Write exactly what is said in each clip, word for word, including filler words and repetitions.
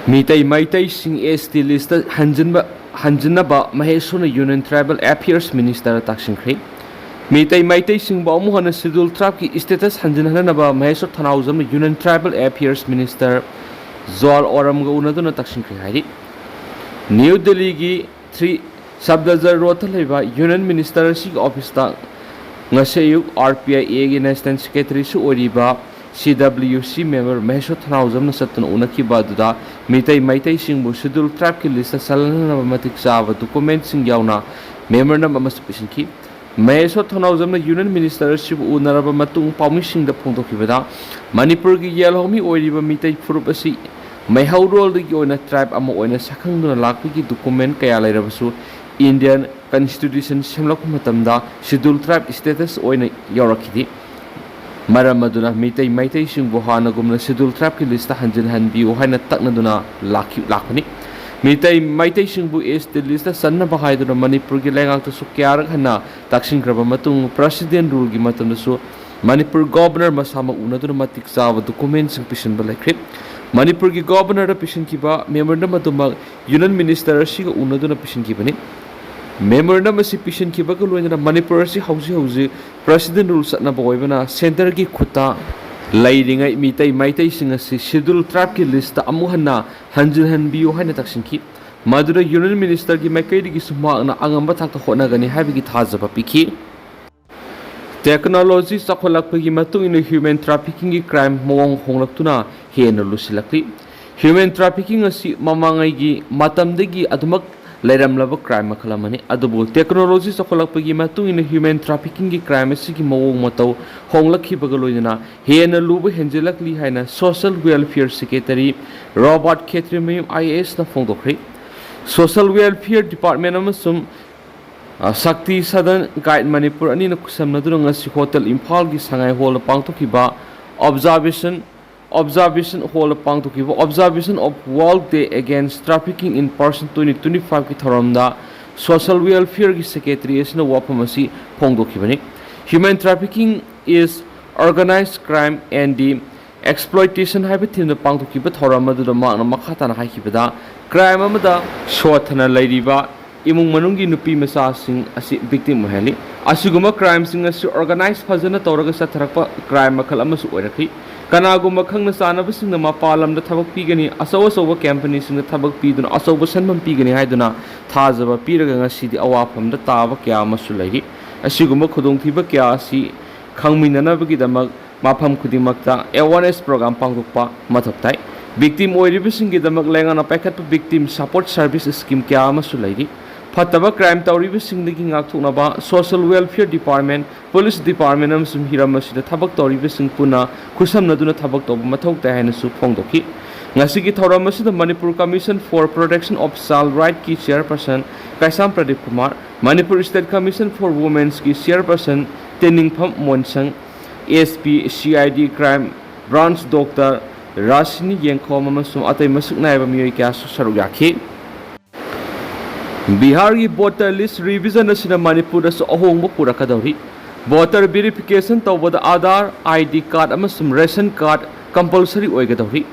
Meitei ꯃꯩꯇꯩꯁꯤꯡ S T list ꯍꯟꯖꯤꯟꯕ ꯍꯟꯖꯤꯟꯅꯕ ꯃꯍꯦꯁꯣꯔꯅ Union Tribal Affairs Minister ꯇꯥꯛꯁꯤꯟꯈ꯭ꯔꯦ꯫ Meitei ꯃꯩꯇꯩꯁꯤꯡꯕꯨ ꯑꯃꯨꯛ ꯍꯟꯅ Scheduled Tribeꯀꯤ status ꯍꯟꯖꯤꯟꯍꯟꯅꯕ ꯃꯍꯦꯁꯣꯔ ꯊꯅꯥꯎꯖꯝꯅ Union Tribal Affairs Minister ꯖꯣꯜ ꯑꯣꯔꯝꯒ ꯎꯅꯗꯨꯅ ꯇꯥꯛꯁꯤꯟꯈ꯭ꯔꯦ ꯍꯥꯏꯔꯤ꯫ New ꯗꯤꯜꯂꯤꯒꯤ three Safdarjung Roadꯇ ꯂꯩꯕ Union Minister ꯑꯁꯤꯒꯤ officeꯇ ꯉꯁꯤ ꯑꯌꯨꯛ R P I Aꯒꯤ National Secretaryꯁꯨ ꯑꯣꯏꯔꯤꯕ C W C member ꯃꯍꯦꯁꯣꯔ ꯊꯅꯥꯎꯖꯝꯅ ꯆꯠꯇꯨꯅ ꯎꯅꯈꯤꯕ ꯑꯗꯨꯗ ꯃꯤꯇꯩ ꯃꯩꯇꯩꯁꯤꯡꯕꯨ Scheduled Tribeꯀꯤ listꯇ ꯆꯜꯍꯟꯅꯕ ꯃꯇꯤꯛ ꯆꯥꯕ documentꯁꯤꯡ ꯌꯥꯎꯅ memorandum ꯑꯃꯁꯨ ꯄꯤꯁꯤꯟꯈꯤ꯫ ꯃꯍꯦꯁꯣꯔ ꯊꯅꯥꯎꯖꯝꯅ Union Minister ꯑꯁꯤꯕꯨ ꯎꯅꯔꯕ ꯃꯇꯨꯡ ꯄꯥꯎꯃꯤꯁꯤꯡꯗ ꯐꯣꯡꯗꯣꯛꯈꯤꯕꯗ, ꯃꯅꯤꯄꯨꯔꯒꯤ ꯌꯦꯜꯍꯧꯃꯤ ꯑꯣꯏꯔꯤꯕ ꯃꯤꯇꯩ ꯐꯨꯔꯨꯞ ꯑꯁꯤ ꯃꯩꯍꯧꯔꯣꯜꯗꯒꯤ ꯑꯣꯏꯅ tribe ꯑꯃ ꯑꯣꯏꯅ ꯁꯛꯈꯪꯗꯨꯅ ꯂꯥꯛꯄꯒꯤ document ꯀꯌꯥ ꯂꯩꯔꯕꯁꯨ Indian Constitution ꯁꯦꯝꯂꯛꯄ ꯃꯇꯝꯗ Scheduled Tribe status ꯑꯣꯏꯅ ꯌꯥꯎꯔꯛꯈꯤꯗꯦ꯫ ꯃꯔꯝ ꯑꯗꯨꯅ ꯃꯤꯇꯩ ꯃꯩꯇꯩꯁꯤꯡꯕꯨ ꯍꯥꯟꯅꯒꯨꯝꯅ Scheduled Tribeꯀꯤ listꯇ ꯍꯟꯖꯤꯟꯍꯟꯕꯤꯌꯨ ꯍꯥꯏꯅ ꯇꯛꯅꯗꯨꯅ ꯂꯥꯛꯈꯤ ꯂꯥꯛꯄꯅꯤ꯫ ꯃꯤꯇꯩ ꯃꯩꯇꯩꯁꯤꯡꯕꯨ S T listꯇ ꯆꯟꯅꯕ ꯍꯥꯏꯗꯨꯅ ꯃꯅꯤꯄꯨꯔꯒꯤ ꯂꯩꯉꯥꯛꯇꯁꯨ ꯀꯌꯥꯔꯛ ꯍꯟꯅ ꯇꯥꯛꯁꯤꯟꯈ꯭ꯔꯕ ꯃꯇꯨꯡ, President ruleꯒꯤ ꯃꯇꯝꯗꯁꯨ ꯃꯅꯤꯄꯨꯔ Governor ꯃꯁꯥꯃꯛ ꯎꯅꯗꯨꯅ ꯃꯇꯤꯛ ꯆꯥꯕ documentꯁꯤꯡ ꯄꯤꯁꯤꯟꯕ ꯂꯩꯈ꯭ꯔꯦ꯫ ꯃꯅꯤꯄꯨꯔꯒꯤ Governorꯗ ꯄꯤꯁꯤꯟꯈꯤꯕ memorandum ꯑꯗꯨꯃꯛ Union Minister ꯑꯁꯤꯒ ꯎꯅꯗꯨꯅ ꯄꯤꯁꯤꯟꯈꯤꯕꯅꯤ꯫ Memorandum ꯑꯁꯤ ꯄꯤꯁꯤꯟꯈꯤꯕꯒ ꯂꯣꯏꯅꯅ ꯃꯅꯤꯄꯨꯔ ꯑꯁꯤ ꯍꯧꯖꯤꯛ ꯍꯧꯖꯤꯛ President rule ꯆꯠꯅꯕ ꯑꯣꯏꯕꯅ centreꯒꯤ ꯈꯨꯠꯇ ꯂꯩꯔꯤꯉꯩ ꯃꯤꯇꯩ ꯃꯩꯇꯩꯁꯤꯡ ꯑꯁꯤ Scheduled Tribeꯀꯤ listꯇ ꯑꯃꯨꯛ ꯍꯟꯅ ꯍꯟꯖꯤꯟꯍꯟꯕꯤꯌꯨ ꯍꯥꯏꯅ ꯇꯛꯁꯤꯟꯈꯤ꯫ ꯃꯗꯨꯗ Union Ministerꯒꯤ ꯃꯥꯏꯀꯩꯗꯒꯤꯁꯨ ꯃꯍꯥꯛꯅ ꯑꯉꯝꯕ ꯊꯥꯛꯇ ꯍꯣꯠꯅꯒꯅꯤ ꯍꯥꯏꯕꯒꯤ ꯊꯥꯖꯕ ꯄꯤꯈꯤ꯫ Technology ꯆꯥꯎꯈꯠꯂꯛꯄꯒꯤ ꯃꯇꯨꯡ ꯏꯟꯅ human traffickingꯒꯤ crime ꯃꯑꯣꯡ ꯍꯣꯡꯂꯛꯇꯨꯅ ꯍꯦꯟꯅ ꯂꯨꯁꯤꯜꯂꯛꯂꯤ꯫ Human trafficking ꯑꯁꯤ ꯃꯃꯥꯡꯉꯩꯒꯤ ꯃꯇꯝꯗꯒꯤ ꯑꯗꯨꯃꯛ ꯂꯩꯔꯝꯂꯕ crime ꯃꯈꯜ ꯑꯃꯅꯤ꯫ ꯑꯗꯨꯕꯨ technology ꯆꯥꯎꯈꯠꯂꯛꯄꯒꯤ ꯃꯇꯨꯡ ꯏꯟꯅ human traffickingꯒꯤ crime ꯑꯁꯤꯒꯤ ꯃꯑꯣꯡ ꯃꯇꯧ ꯍꯣꯡꯂꯛꯈꯤꯕꯒ ꯂꯣꯏꯅꯅ ꯍꯦꯟꯅ ꯂꯨꯕ ꯍꯦꯟꯖꯤꯜꯂꯛꯂꯤ ꯍꯥꯏꯅ Social Welfare Secretary Robert ꯈꯦꯇ꯭ꯔꯤꯃꯌꯨꯝ IASꯅ ꯐꯣꯡꯗꯣꯛꯈ꯭ꯔꯦ꯫ Social Welfare Department ꯑꯃꯁꯨꯡ ꯑ, Shakti Sadan Guide Manipur ꯑꯅꯤꯅ ꯈꯨꯠꯁꯝꯅꯗꯨꯅ ꯉꯁꯤ Hotel Imphalꯒꯤ ꯁꯉꯥꯏ Hallꯗ ꯄꯥꯡꯊꯣꯛꯈꯤꯕ Observation Observation Hallꯗ ꯄꯥꯡꯊꯣꯛꯈꯤꯕ Observation of World Day Against Trafficking in Person twenty twenty-fiveꯀꯤ ꯊꯧꯔꯝꯗ Social Welfareꯒꯤ Secretary ꯑꯁꯤꯅ ꯋꯥꯐꯝ ꯑꯁꯤ ꯐꯣꯡꯗꯣꯛꯈꯤꯕꯅꯤ꯫ Human trafficking is organized crime and the Exploitation ꯍꯥꯏꯕ ꯊꯤꯝꯗ ꯄꯥꯡꯊꯣꯛꯈꯤꯕ ꯊꯧꯔꯝ ꯑꯗꯨꯗ ꯃꯍꯥꯛꯅ ꯃꯈꯥ ꯇꯥꯅ ꯍꯥꯏꯈꯤꯕꯗ, ꯀ꯭ꯔꯥꯏꯝ ꯑꯃꯗ ꯁꯣꯠꯊꯅ ꯂꯩꯔꯤꯕ ꯏꯃꯨꯡ ꯃꯅꯨꯡꯒꯤ ꯅꯨꯄꯤ ꯃꯆꯥꯁꯤꯡ ꯑꯁꯤ ꯚꯤꯛꯇꯤꯝ ꯑꯣꯏꯍꯜꯂꯤ꯫ ꯑꯁꯤꯒꯨꯝꯕ ꯀ꯭ꯔꯥꯏꯝꯁꯤꯡ ꯑꯁꯤ ꯑꯣꯔꯒꯅꯥꯏꯖ ꯐꯖꯅ ꯇꯧꯔꯒ ꯆꯠꯊꯔꯛꯄ ꯀ꯭ꯔꯥꯏꯝ ꯃꯈꯜ ꯑꯃꯁꯨ ꯑꯣꯏꯔꯛꯂꯤ꯫ ꯀꯅꯥꯒꯨꯝꯕ ꯈꯪꯅ ꯆꯥꯟꯅꯕꯁꯤꯡꯅ ꯃꯄꯥꯟ ꯂꯝꯗ ꯊꯕꯛ ꯄꯤꯒꯅꯤ, ꯑꯆꯧ ꯑꯆꯧꯕ ꯀꯝꯄꯅꯤꯁꯤꯡꯗ ꯊꯕꯛ ꯄꯤꯗꯨꯅ ꯑꯆꯧꯕ ꯁꯦꯟꯐꯝ ꯄꯤꯒꯅꯤ ꯍꯥꯏꯗꯨꯅ ꯊꯥꯖꯕ ꯄꯤꯔꯒ ꯉꯁꯤꯗꯤ ꯑꯋꯥꯐꯝꯗ ꯇꯥꯕ ꯀꯌꯥ ꯑꯃꯁꯨ ꯂꯩꯔꯤ꯫ ꯑꯁꯤꯒꯨꯝꯕ ꯈꯨꯗꯣꯡꯊꯤꯕ ꯀꯌꯥ ꯑꯁꯤ ꯈꯪꯃꯤꯟꯅꯅꯕꯒꯤꯗꯃꯛ ꯃꯐꯝ ꯈꯨꯗꯤꯡꯃꯛꯇ ꯑꯦꯋꯥꯔꯅꯦꯁ ꯄ꯭ꯔꯣꯒ꯭ꯔꯥꯝ ꯄꯥꯡꯊꯣꯛꯄ ꯃꯊꯧ ꯇꯥꯏ꯫ ꯚꯤꯛꯇꯤꯝ ꯑꯣꯏꯔꯤꯕꯁꯤꯡꯒꯤꯗꯃꯛ ꯂꯩꯉꯥꯛꯅ ꯄꯥꯏꯈꯠꯄ ꯚꯤꯛꯇꯤꯝ ꯁꯄꯣꯔꯠ ꯁꯔꯚꯤꯁ ꯁ꯭ꯀꯤꯝ ꯀꯌꯥ ꯑꯃꯁꯨ ꯂꯩꯔꯤ꯫ ꯐꯠꯇꯕ ꯀ꯭ꯔꯥꯏꯝ ꯇꯧꯔꯤꯕꯁꯤꯡꯗꯒꯤ ꯉꯥꯛꯊꯣꯛꯅꯕ social welfare department, police department ꯑꯃꯁꯨꯡ ꯍꯤꯔꯝ ꯑꯁꯤꯗ ꯊꯕꯛ ꯇꯧꯔꯤꯕꯁꯤꯡ ꯄꯨꯟꯅ ꯈꯨꯠꯁꯝꯅꯗꯨꯅ ꯊꯕꯛ ꯇꯧꯕ ꯃꯊꯧ ꯇꯥꯏ ꯍꯥꯏꯅꯁꯨ ꯐꯣꯡꯗꯣꯛꯈꯤ꯫ ꯉꯁꯤꯒꯤ ꯊꯧꯔꯝ ꯑꯁꯤꯗ Manipur Commission for Protection of Child Rightꯀꯤ ꯆꯤꯌꯔꯄꯔꯁꯟ Keisham Pradeep Kumar, Manipur State Commission for Womenꯁꯀꯤ ꯆꯤꯌꯔꯄꯔꯁꯟ ꯇꯦꯅꯤꯡꯐꯝ ꯃꯣꯟꯁꯪ, S P, C I D crime branch doctor Rashini Yengkhom ꯑꯃꯁꯨꯡ ꯑꯇꯩ ꯃꯁꯛ ꯅꯥꯏꯕ ꯃꯤꯑꯣꯏ ꯀꯌꯥꯁꯨ ꯁꯔꯨꯛ ꯌꯥꯈꯤ꯫ ꯕꯤꯍꯥꯔꯒꯤ ꯚꯣꯇꯔ ꯂꯤꯁ ꯔꯤꯚꯤꯖꯟ ꯑꯁꯤꯅ ꯃꯅꯤꯄꯨꯔꯗꯁꯨ ꯑꯍꯣꯡꯕ ꯄꯨꯔꯛꯀꯗꯧꯔꯤ꯫ ꯚꯣꯇꯔ ꯚꯦꯔꯤꯐꯤꯀꯦꯁꯟ ꯇꯧꯕꯗ ꯑꯥꯙꯥꯔ, ꯑꯥꯏ ꯗꯤ ꯀꯥꯔꯗ ꯑꯃꯁꯨꯡ ꯔꯦꯁꯟ ꯀꯥꯔꯗ ꯀꯝꯄꯜꯁꯔꯤ ꯑꯣꯏꯒꯗꯧꯔꯤ꯫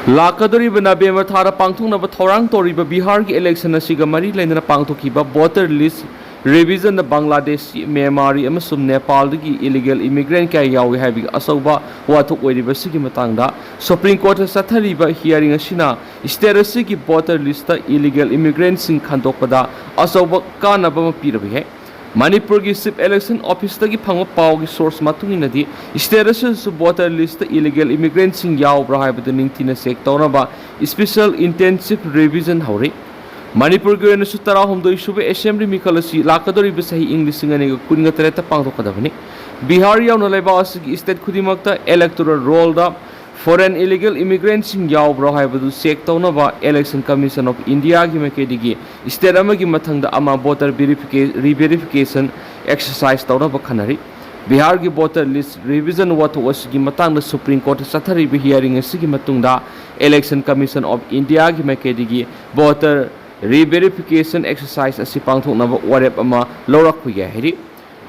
ꯂꯥꯛꯀꯗꯧꯔꯤꯕ ꯅꯕꯦꯝꯕꯔ ꯊꯥꯗ ꯄꯥꯡꯊꯣꯛꯅꯕ ꯊꯧꯔꯥꯡ ꯇꯧꯔꯤꯕ ꯕꯤꯍꯥꯔꯒꯤ ꯏꯂꯦꯛꯁꯟ ꯑꯁꯤꯒ ꯃꯔꯤ ꯂꯩꯅꯅ ꯄꯥꯡꯊꯣꯛꯈꯤꯕ ꯚꯣꯇꯔ ꯂꯤꯁ ꯔꯤꯚꯤꯖꯟꯗ ꯕꯪꯒ꯭ꯂꯥꯗꯦꯁꯤ, ꯃ꯭ꯌꯥꯟꯃꯥꯔꯤ ꯑꯃꯁꯨꯡ ꯅꯦꯄꯥꯜꯗꯒꯤ ꯏꯂꯤꯒꯦꯜ ꯏꯃꯤꯒ꯭ꯔꯦꯟ ꯀꯌꯥ ꯌꯥꯎꯏ ꯍꯥꯏꯕꯒꯤ ꯑꯆꯧꯕ ꯋꯥꯊꯣꯛ ꯑꯣꯏꯔꯤꯕꯁꯤꯒꯤ ꯃꯇꯥꯡꯗ ꯁꯨꯄ꯭ꯔꯤꯝ ꯀꯣꯔꯠꯇ ꯆꯠꯊꯔꯤꯕ ꯍꯤꯌꯥꯔꯤꯡ ꯑꯁꯤꯅ ꯁ꯭ꯇꯦꯠ ꯑꯁꯤꯒꯤ ꯚꯣꯇꯔ ꯂꯤꯁꯇ ꯏꯂꯤꯒꯦꯜ ꯏꯃꯤꯒ꯭ꯔꯦꯟꯁꯤꯡ ꯈꯟꯗꯣꯛꯄꯗ ꯑꯆꯧꯕ ꯀꯥꯟꯅꯕ ꯑꯃ ꯄꯤꯔꯕ ꯌꯥꯏ꯫ ꯃꯅꯤꯄꯨꯔꯒꯤ ꯆꯤꯐ ꯏꯂꯦꯛꯁꯟ ꯑꯣꯐꯤꯁꯇꯒꯤ ꯐꯪꯕ ꯄꯥꯎꯒꯤ ꯁꯣꯔꯁ ꯃꯇꯨꯡ ꯏꯟꯅꯗꯤ, ꯁ꯭ꯇꯦꯠ ꯑꯁꯤꯗꯁꯨ ꯚꯣꯇꯔ ꯂꯤꯁꯇ ꯏꯂꯤꯒꯦꯜ ꯏꯃꯤꯒ꯭ꯔꯦꯟꯁꯤꯡ ꯌꯥꯎꯕ꯭ꯔꯥ ꯍꯥꯏꯕꯗꯨ ꯅꯤꯡꯊꯤꯅ ꯆꯦꯛ ꯇꯧꯅꯕ ꯏꯁꯄꯤꯁꯦꯜ ꯏꯟꯇꯦꯟꯁꯤꯚ ꯔꯤꯚꯤꯖꯟ ꯍꯧꯔꯤ꯫ ꯃꯅꯤꯄꯨꯔꯒꯤ ꯑꯣꯏꯅꯁꯨ ꯇꯔꯥꯍꯨꯝꯗꯣꯏ ꯁꯨꯕ ꯑꯦꯁꯦꯝꯕ꯭ꯂꯤ ꯃꯤꯈꯜ ꯑꯁꯤ ꯂꯥꯛꯀꯗꯧꯔꯤꯕ ꯆꯍꯤ ꯏꯪ ꯂꯤꯁꯤꯡ ꯑꯅꯤꯒ ꯀꯨꯟꯒ ꯇꯔꯦꯠꯇ ꯄꯥꯡꯊꯣꯛꯀꯗꯕꯅꯤ꯫ ꯕꯤꯍꯥꯔ ꯌꯥꯎꯅ ꯂꯩꯕꯥꯛ ꯑꯁꯤꯒꯤ ꯁ꯭ꯇꯦꯠ ꯈꯨꯗꯤꯡꯃꯛꯇ ꯏꯂꯦꯛꯇꯣꯔꯦꯜ ꯔꯣꯜꯗ ꯐꯣꯔꯦꯟ ꯏꯂꯤꯒꯦꯜ ꯏꯃꯤꯒ꯭ꯔꯦꯟꯁꯤꯡ ꯌꯥꯎꯕ꯭ꯔꯥ ꯍꯥꯏꯕꯗꯨ ꯆꯦꯛ ꯇꯧꯅꯕ ꯏꯂꯦꯛꯁꯟ ꯀꯃꯤꯁꯟ ꯑꯣꯐ ꯏꯟꯗꯤꯌꯥꯒꯤ ꯃꯥꯏꯀꯩꯗꯒꯤ ꯁ꯭ꯇꯦꯠ ꯑꯃꯒꯤ ꯃꯊꯪꯗ ꯑꯃ ꯚꯣꯇꯔ ꯚꯦꯔꯤꯐꯤꯀꯦ-, ꯔꯤꯚꯦꯔꯤꯐꯤꯀꯦꯁꯟ ꯑꯦꯛꯁꯔꯁꯥꯏꯖ ꯇꯧꯅꯕ ꯈꯟꯅꯔꯤ꯫ ꯕꯤꯍꯥꯔꯒꯤ ꯚꯣꯇꯔ ꯂꯤꯁ ꯔꯤꯚꯤꯖꯟ ꯋꯥꯊꯣꯛ ꯑꯁꯤꯒꯤ ꯃꯇꯥꯡꯗ ꯁꯨꯄ꯭ꯔꯤꯝ ꯀꯣꯔꯠꯇ ꯆꯠꯊꯔꯤꯕ ꯍꯤꯌꯥꯔꯤꯡ ꯑꯁꯤꯒꯤ ꯃꯇꯨꯡꯗ ꯏꯂꯦꯛꯁꯟ ꯀꯃꯤꯁꯟ ꯑꯣꯐ ꯏꯟꯗꯤꯌꯥꯒꯤ ꯃꯥꯏꯀꯩꯗꯒꯤ ꯚꯣꯇꯔ ꯔꯤꯚꯦꯔꯤꯐꯤꯀꯦꯁꯟ ꯑꯦꯛꯁꯔꯁꯥꯏꯖ ꯑꯁꯤ ꯄꯥꯡꯊꯣꯛꯅꯕ ꯋꯥꯔꯦꯞ ꯑꯃ ꯂꯧꯔꯛꯄ ꯌꯥꯏ ꯍꯥꯏꯔꯤ꯫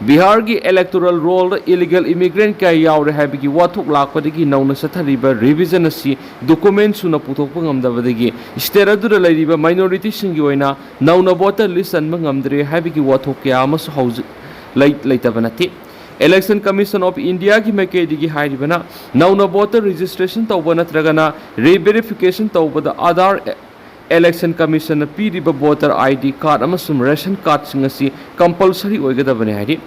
ꯕꯤꯍꯥꯔꯒꯤ electoral roll ꯗ illegal immigrant ꯀꯌꯥ ꯌꯥꯎꯔꯦ ꯍꯥꯏꯕꯒꯤ ꯋꯥꯊꯣꯛ ꯂꯥꯛꯄꯗꯒꯤ ꯅꯧꯅ ꯆꯠꯊꯔꯤꯕ revision ꯑꯁꯤ document ꯁꯨꯅ ꯄꯨꯊꯣꯛꯄ ꯉꯝꯗꯕꯗꯒꯤ state ꯑꯗꯨꯗ ꯂꯩꯔꯤꯕ minority ꯁꯤꯡꯒꯤ ꯑꯣꯏꯅ ꯅꯧꯅ voter list ꯆꯟꯕ ꯉꯝꯗ꯭ꯔꯦ ꯍꯥꯏꯕꯒꯤ ꯋꯥꯊꯣꯛ ꯀꯌꯥ ꯑꯃꯁꯨ ꯍꯧꯖꯤꯛ ꯂꯩ-, ꯂꯩꯇꯕ ꯅꯠꯇꯦ꯫ Election Commission of India ꯒꯤ ꯃꯥꯏꯀꯩꯗꯒꯤ ꯍꯥꯏꯔꯤꯕꯅ ꯅꯧꯅ voter registration ꯇꯧꯕ ꯅꯠꯇ꯭ꯔꯒꯅ re-verification ꯇꯧꯕꯗ Aadhaar Election Commission ꯅ ꯄꯤꯔꯤꯕ voter ID card ꯑꯃꯁꯨꯡ ration card ꯁꯤꯡ ꯑꯁꯤ compulsory ꯑꯣꯏꯒꯗꯕꯅꯤ ꯍꯥꯏꯔꯤ꯫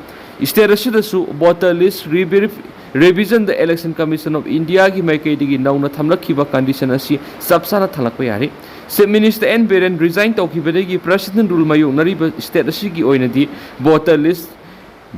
State ꯑꯁꯤꯗꯁꯨ voter list re-verif-, revision the Election Commission of India ꯒꯤ ꯃꯥꯏꯀꯩꯗꯒꯤ ꯅꯧꯅ ꯊꯝꯂꯛꯈꯤꯕ condition ꯑꯁꯤ ꯆꯞ ꯆꯥꯅ ꯊꯝꯂꯛꯄ ꯌꯥꯔꯤ꯫ Chief Minister N Biren resign ꯇꯧꯈꯤꯕꯗꯒꯤ President rule ꯃꯥꯌꯣꯛꯅꯔꯤꯕ state ꯑꯁꯤꯒꯤ ꯑꯣꯏꯅꯗꯤ voter list